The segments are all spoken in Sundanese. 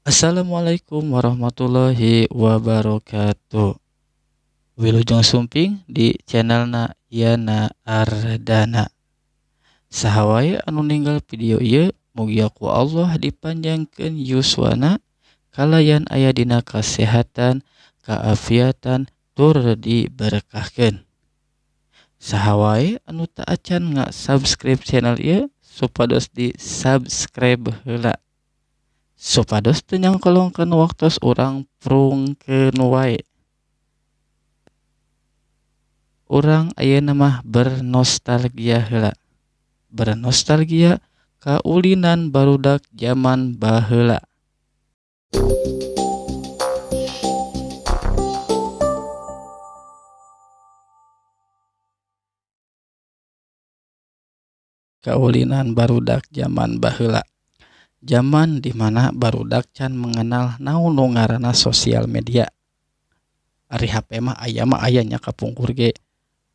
Assalamualaikum warahmatullahi wabarakatuh. Wilujeng sumping di channelna Yana Ardana. Saha wae anu ninggal video ieu mugia ku Allah dipanjangkeun yuswana kalayan aya dina kasehatan, kaafiatan tur diberkahkeun. Saha wae anu teu acan nga-subscribe channel ieu supados di subscribe heula. Supados teu nyangkolongkeun waktos urang prungkeun wae. Urang ayeuna mah bernostalgia heula. Bernostalgia kaulinan barudak jaman baheula. Kaulinan barudak jaman baheula. Jaman di mana barudak can mengenal naon nu ngaranna sosial media. Ari HP mah aya mah aya nya kapungkur ge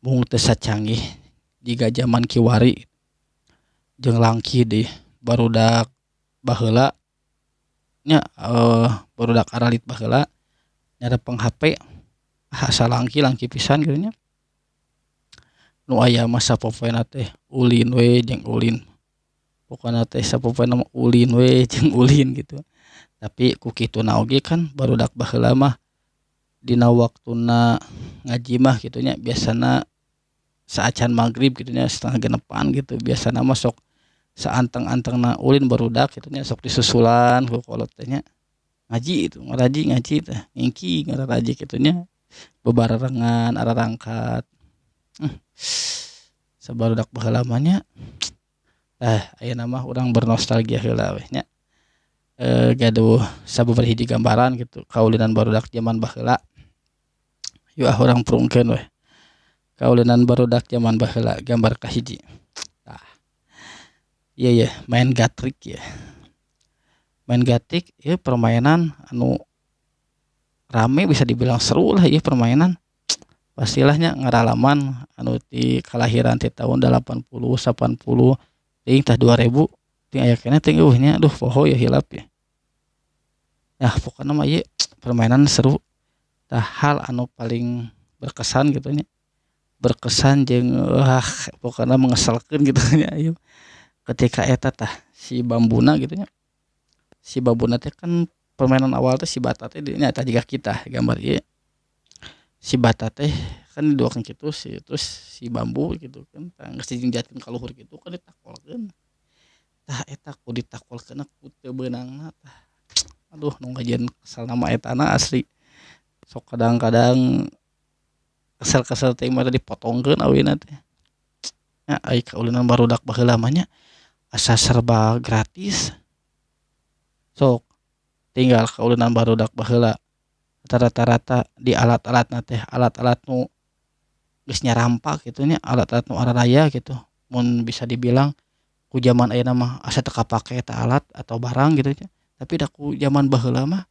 mung teu sacanggih jiga jaman kiwari jeung langki deui barudak baheula nya barudak aralit baheula nyarepeng HP asa langki-langki pisan kitu nya. Nu aya mah sapopoena teh ulin we jeung ulin. Pokona teh sapopoena mah ulin we jeung ulin gitu. Tapi ku kituna oge kan barudak baheula mah dina waktuna ngaji mah kitu nya biasana saacan magrib kitu nya setengah genepan gitu. Biasana mah sok saanteng-antengna ulin barudak kitu nya sok disusulan ku kolot teh nya. Ngaji itu, ngaraji ngaji teh, ngingki ngararaji kitu nya. Bebarengan ararangkat. Sabarudak baheula mah nya. Ayeuna mah urang bernostalgia heula weh nya. Gaduh sababaraha hiji gambaran gitu kaulinan barudak jaman baheula. Yuk ah urang prungkeun weh. Kaulinan barudak jaman baheula gambar kahiji. Tah. Ieu ye main gatrik ye. Main gatrik ieu permainan anu rame bisa dibilang seru lah ieu permainan. Pastilah nya ngaralaman anu ti kalahiran ti tahun 80, 80 teuing tah 2000 ting aya keneh teuing eueuh nya aduh poho ya hilap ya. Nah pokona mah ieu permainan seru. Tah hal anu paling berkesan gitu nya. Berkesan jeung wah pokona mengesalkeun gitu nya ieu. Ketika eta tah si bambuna gitu nya. Si bambuna teh kan permainan awal teh si bata teh nya eta jiga kita gambar ieu. Si bata teh kan diduakeun kitu si terus si bambu gitu kan tah geus dijingjatkeun ka luhur kitu kan ditakolkeun. Tah eta ku ditakolkeunna ku teu beunangna tah. Aduh nu ngajieun keselna mah etana asli. Sok kadang-kadang kesel-kesel teh mah dipotongkeun awina teh. Nya ai kaulinan barudak baheula mah nya asa serba gratis. Sok tinggal kaulinan barudak baheula rata-rata di alat-alatna teh alat-alat nu geus nyarampak kitu nya alat-alat nu araraya gitu. Mun bisa dibilang ku jaman ayeuna mah asa teu kapake eta alat atau barang gitu nya. Tapi da ku jaman baheula mah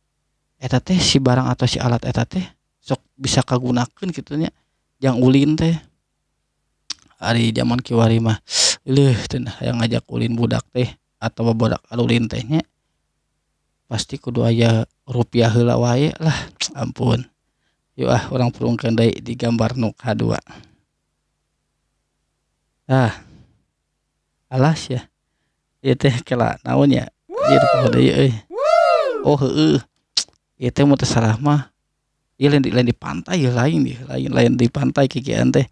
eta teh si barang atau si alat eta teh sok bisa kagunakeun kitu nya jang ulin teh. Ari jaman kiwari mah leuh teu hayang ngajak ulin budak teh atawa budak alulin teh nya pasti kudu aya rupiah heula wae lah ampun. Yuk ah urang prungkeun deui di gambar nu kadua. Ah. Alas ya. Ieu teh kela naon nya? Ieu poho deui euy. Oh heueuh. Ieu teh mun teu salah mah ieu lain di pantai lain lain lain di pantai kikian teh.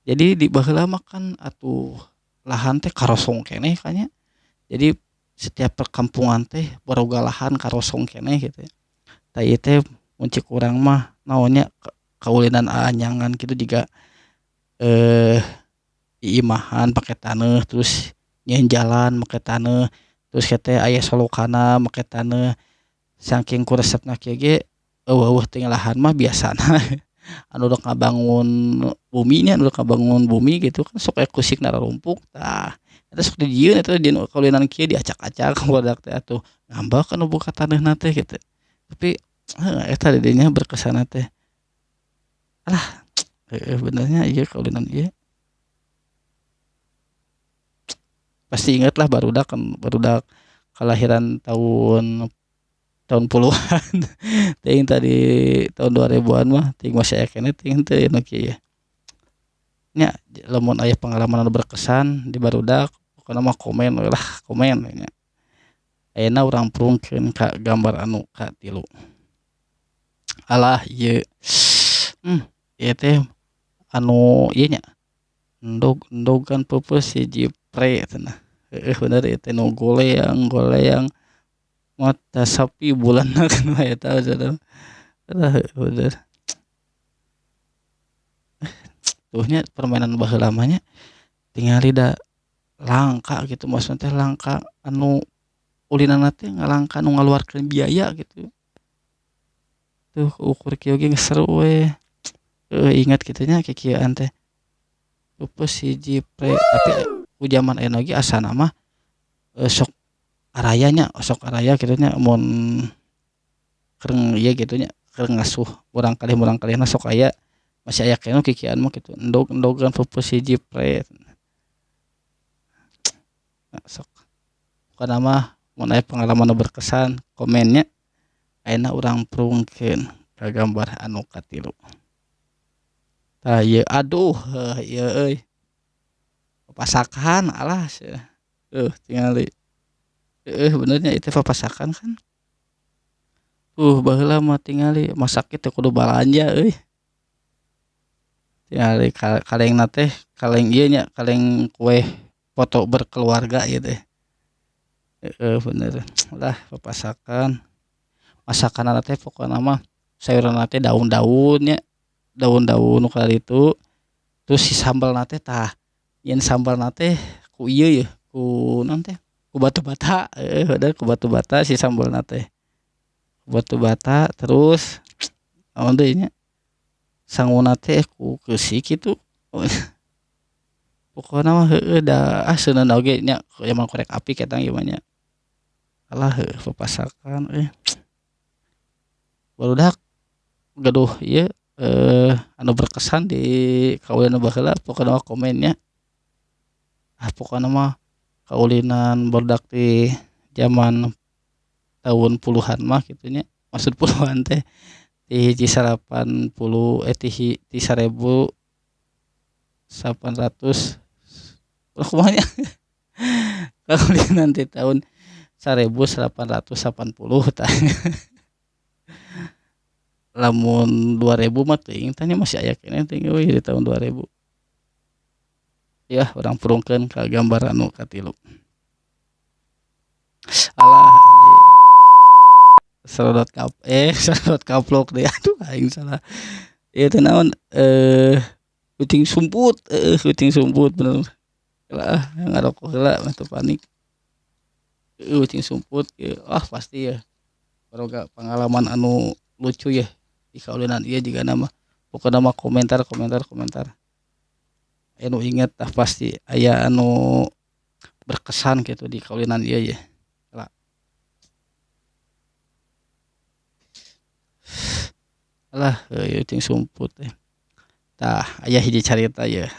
Jadi di baheula mah kan atuh lahan teh karosong keneh kan nya. Jadi setiap perkampungan teh boga lahan karosong keneh gitu. Tah ieu teh mun cek urang mah naon nya kaulinan aanyangan kitu jiga iimahan pake taneuh terus nyieun jalan make taneuh terus teh aya solokanna make taneuh. Saking ku resepna kieu ge eueuh teuing lahan mah biasana anu rek ngabangun bumi nya anu rek ngabangun bumi gitu kan sok aya kusikna rarumpuk tah eta sok dijieun eta dina kaulinan kieu diacak-acak ku barudak teh atuh ngambek anu boga taneuhna teh kitu. Tapi heuh eta di dinya berkesanna teh. Alah heueuh bener nya ieu kaulinan ieu. Pasti inget lah barudak kan barudak kalahiran tahun Tahun puluhan teuing tadi tahun 2000-an mah teuing masih aya keneh teuing teu nu kieu nya. Lamun aya pengalaman anu berkesan di barudak, pokona mah komen we lah, komen we nya. Ayeuna urang prungkeun ka gambar anu katilu. Alah, ieu ieu teh anu ieu nya, endog endogan peupeus hiji pre cenah. Heueuh, bener ieu teh nu goleang goleang mata sapi bulanna kan eta cenah. Heuh, bener tuh nya, permainan baheula mah nya, tingali da langka gitu, maksudna teh langka anu ulinanna teh ngalangka nu ngaluarkeun biaya gitu. Tuh, ukur kieu ge geus seru we. Heueuh, inget kitu nya kikieuan teh, peupeus hiji pre. Tapi ku jaman ayeuna ge asana mah sok araya nya, sok araya kitu nya, mun keur ieu kitu nya, keur ngasuh murangkalih-murangkalihna sok aya, masih aya keneh kikieuan mah kitu, endog-endogan peupeus hiji pre. Sok pokona mah mun aya pengalaman nu berkesan, komen nya. Ayeuna urang prungkeun ka gambar anu katilu. Tah ieu, aduh, heuh ieu euy, papasakan. Alah sia, tuh tingali. Heueuh, bener nya, ieu teh papasakan kan. Tuh, baheula mah tingali masak ge teu kudu balanja euy. Tingali kalengna teh kaleng ieu nya, kaleng kue foto berkeluarga ieu teh. Heueuh, bener lah, papasakan. Masakanna teh pokona mah sayuranna teh daun-daun nya, daun-daun nu kitu. Terus si sambalna teh, tah, yen sambalna teh ku ieu yeuh, ku naon teh, ku batu bata. Heueuh, bener, ku batu bata si sambalna teh, batu bata. Terus naon deui nya, sanguna teh ku keusik kitu. Pokona mah heueuh da ah seuneuna oge nya, jaman korek api eta ieu mah nya. Alah, heueuh, papasakan euy. Barudak gaduh ieu anu berkesan di kaulinan baheula, pokona mah komen nya. Ah, pokona mah kaulinan barudak di jaman tahun puluhan mah kitu nya, maksud puluhan teh ti hiji salapan puluh, eh, ti 1800, kumaha nya, kaulinan ti tahun 1880 tah. Lamun 2000 mah teuing tah nya, masih aya keneh teuing euy di tahun 2000. Yah, urang purungkeun ka gambar anu katilu. Alah, sarodot kap, eh, sarodot kaplok deui. Aduh, aing salah. Ieu teh naon, ucing sumput. Heueuh, ucing sumput, bener lah. Ngarokok heula mah teu panik. Heueuh, ucing sumput ieu. Ah, pasti ya baroga pengalaman anu lucu ya di kaulinan ieu jigana mah. Pokona mah komentar, komentar, komentar. Aya nu inget tah, pasti aya anu berkesan gitu di kaulinan ieu ya. Lah, alah, heueuh, ucing sumput teh. Tah, aya hiji carita ieu.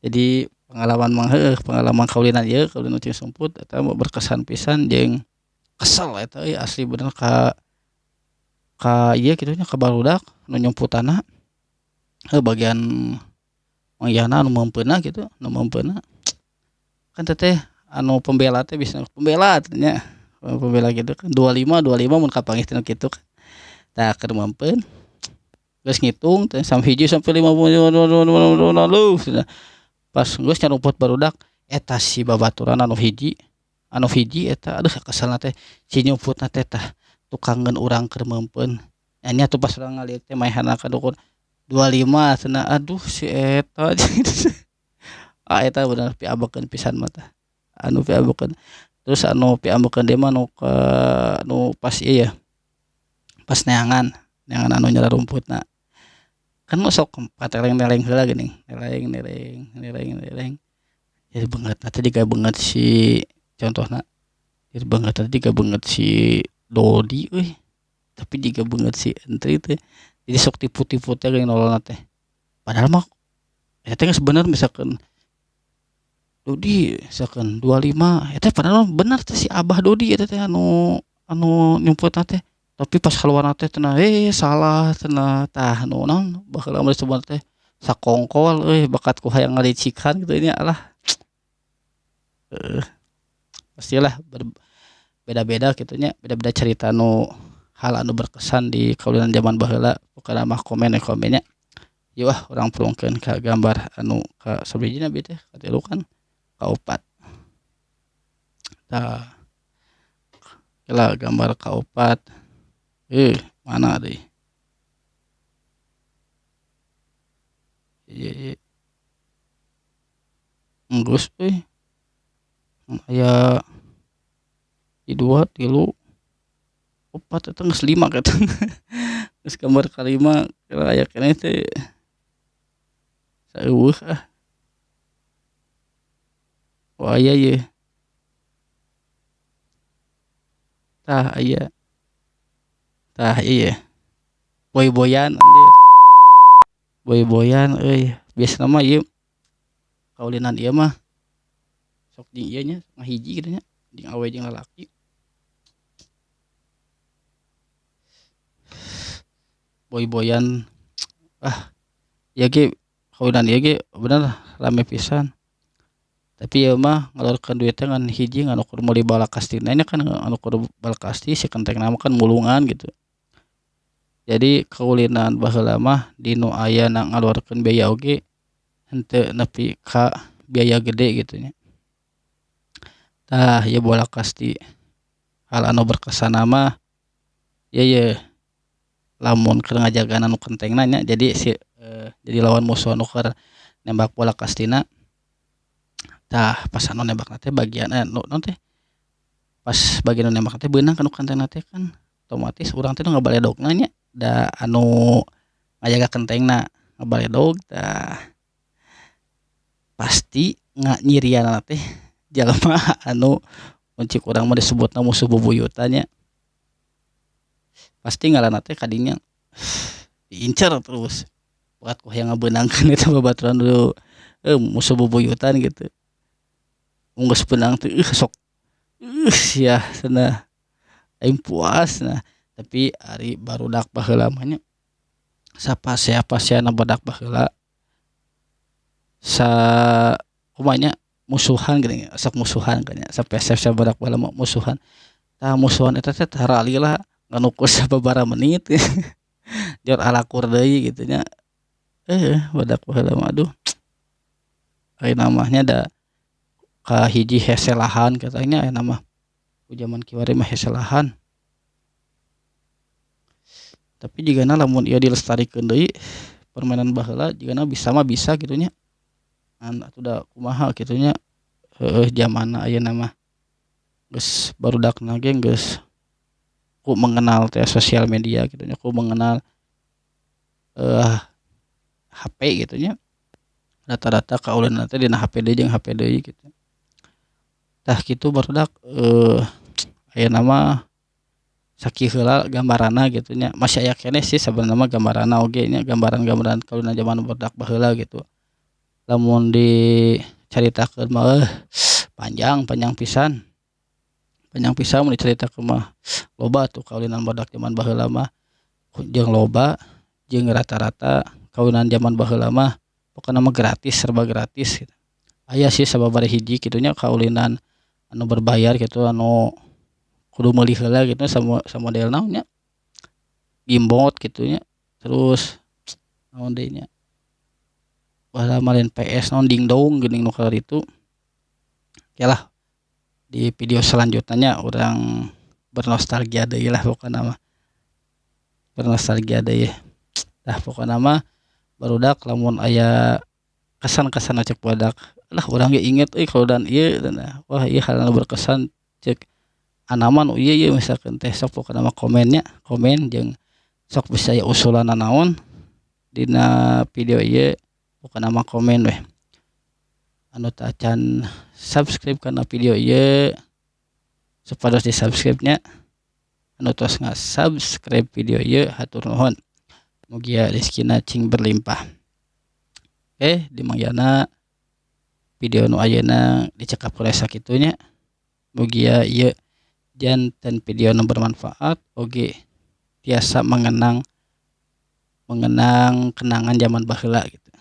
Jadi pengalaman mah heueuh, pengalaman kaulinan ieu, kaulinan ucing sumput eta berkesan pisan jeung kesel eta euy, asli bener ka ieu kitu nya, ka barudak nu nyumputanna. Heuh, bagian manggihna anu meumpeunna kitu, nu meumpeunna kan teteh anu pembela teh, bisa pembela nya, pembela gitu kan, 25 25 mun kapanggih teh nu kitu kan. Tah, keur meumpeun geus ngitung teh sampai hiji sampai lima puluh, pas geus nyarumput barudak eta, si babaturan anu hiji, anu hiji eta, aduh, keselna teh si nyumputna teh. Tah, tukangeun urang keur meumpeun nya tuh, pas urang ngalieu teh maehanna ka dukun 25 cenah. Aduh, si eta, ah, eta bener piambekeun pisan mah. Tah, anu piambekeun. Terus anu piambekeun deui mah nu ka nu pas ieu ya, pas neangan neangan anu nyararumputna kan sok pateleng-teleng heula geuning, neleng neleng neleng neleng. Jadi beungeutna teh jiga beungeut si, contohna, jadi beungeutna jiga beungeut si Dodi euy, tapi jiga beungeut si Entri teh. Jadi sok tipu-tipu teh geuning nololna teh, padahal mah eta teh geus bener. Misalkan Dodi, misalkan 25 eta, padahal bener teh si Abah Dodi eta teh anu. anu nyumputna teh tapi pas kaluarna teh cenah salah cenah tah nu naon baheula mah disebut teh sakongkol euy bakat ku hayang ngalicikan kitu nya lah. Pastilah beda-beda kitu nya, beda-beda cerita nu hal anu berkesan di kaulinan zaman baheula. Pokona mah komen we komennya. Ieu ah urang purungkeun ka gambar anu ka sabijina bieu teh katilu kan kaopat. Tah lah gambar kaopat. Mana deui? Ieu enggeus euy. Aya 2 3 4 eta geus 5 eta. Geus gambar kalima aya keneh teh. Saueuh ah. Oh aya ieu. Tah aya. Tah ieu. Boy-boyan anjir. Boy-boyan euy. Biasana mah ieu kaulinan ieu mah sok jeung ieu nya ngahiji kitu nya jeung awe jeung lalaki. Boy-boyan ah ieu ge kaulinan ieu ge bener rame pisan. Tapi ieu mah ngalorkeun duit teh ngan hiji ngan ukur meuli bola kastina nya kan anu kudu bola kasti si kentengna mah kan mulungan gitu. Jadi kaulinan baheula mah di nu aya na ngaluarkeun biaya oge henteu nepi ka biaya gede gitu nya. Tah ieu bola kasti hal anu berkesan mah ieu ye lamun keur ngajagaan anu kentengna nya jadi si jadi lawan musuh anu keur nembak bola kastina. Tah pas anu nembakna teh bagian nu naon teh pas bagian anu nembakna teh beunang ka nu kentengna teh kan otomatis urang teh nu ngabaledogna nya da anu ngajaga kentengna ngabaledog tah pasti nyirianna teh jalma anu mun cik urang mah disebutna musuh bubuyutan nya pasti ngaranna teh kadinya diincer terus buat ku hayang ngabeunangkeun eta babaturan nu musuh bubuyutan gitu. Geus beunang teh sok sia cenah aing puas nah. Tapi ari barudak baheula mah nya sapasea-paseana barudak baheula sa kumaha nya musuhan geuning sok musuhan nya sapasea barudak baheula mah musuhan. Tah musuhan eta teh taralila ngan ukur sababaraha menit jor alakur deui kitu nya. Barudak baheula mah aduh ayeuna mah nya da kahiji hese lahan katanya ayeuna mah ku jaman kiwari mah hese lahan. Tapi jigana lamun ieu dilestarikeun deui permainan baheula jigana bisa mah bisa kitu nya. Ngan atuh da kumaha kitu nya heueuh jamanna ayeuna mah geus barudakna ge geus ku mengenal teh sosial media kitu nya ku mengenal HP kitu nya. Rata-rata kaulinan teh dina HP deui jeung HP deui kitu. Tah kitu barudak ayeuna mah sakieu heula gambaranna kitu nya. Masih aya keneh sih sabenerna mah gambaranna oge nya gambaran-gambaran kaulinan jaman barudak baheula gitu. Lamun dicaritakeun mah panjang panjang pisan. Panjang pisan mun dicaritakeun mah loba tuh kaulinan barudak jaman baheula mah jeung loba jeung rata-rata kaulinan jaman baheula mah pokona mah gratis serba gratis gitu. Aya sih sababaraha hiji kitu nya kaulinan anu berbayar gitu anu kudu meuli heula gitu sama model naon nya gimbot kitu nya terus naon deui nya baheula mah lain PS naon dingdong geuning nu kitu. Oke lah di video selanjutnya nya urang bernostalgia deui lah pokona mah bernostalgia deui. Tah pokona mah barudak lamun aya kesan-kesan cek barudak lah urang ge inget euy kaulinan ieu cenah wah ieu hal anu berkesan cek anaman ieu ieu misalkan teh sok pokona mah komennya komen jeung sok bisa aya usulan naon dina video ieu pokona mah komen weh. Anu tacan subscribe kana video ieu supados di subscribe nya. Anu tos nga-subscribe video ieu hatur nuhun. Mugia rezekina cing berlimpah. Oke, di mangyana video nu ayeuna dicekap ku sakitu nya. Mugia ieu Janten video nu bermanfaat oge tiasa mengenang mengenang kenangan zaman baheula gitu.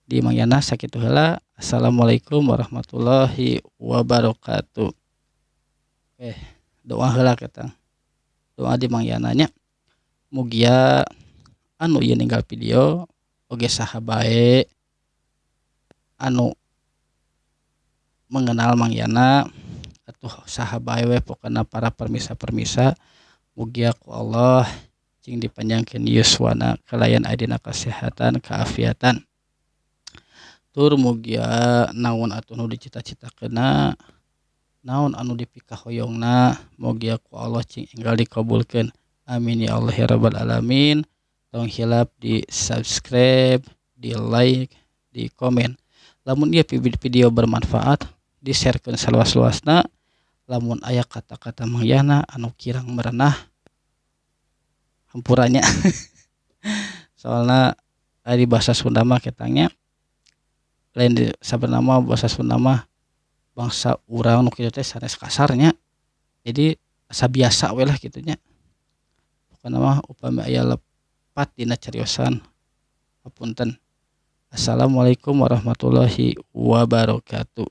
Di Mang Yana sakitu heula. Assalamualaikum warahmatullahi wabarakatuh. Doa heula ketang. Doa di Mang Yana nya. Mugia anu ieu ninggal video oge saha bae anu mengenal Mang Yana atau saha bae we, pokona para permisa-permisa, mugia ku Allah cing dipanjangkeun yuswana kalayan aya dina kesehatan kaafiatan, tur mugia naon atuh nu dicita-citakeunna, naon anu dipikahoyongna, mugia ku Allah cing enggal dikabulkeun. Amin ya Allah ya rabbal alamin. Tong hilap di subscribe, di like, di komen. Lamun ieu video bermanfaat, di sharekeun saluas-luasna. Lamun aya kata-kata Mang Yana anu kirang merenah, hampura nya, soalna ari bahasa Sunda mah ketangnya lain di sabenerna mah. Bahasa Sunda mah bangsa urang nu kitu teh sanes kasarnya, jadi asa biasa we lah kitu nya. Pokona mah upami aya lepat dina cariosan, hapunten. Assalamualaikum warahmatullahi wabarakatuh.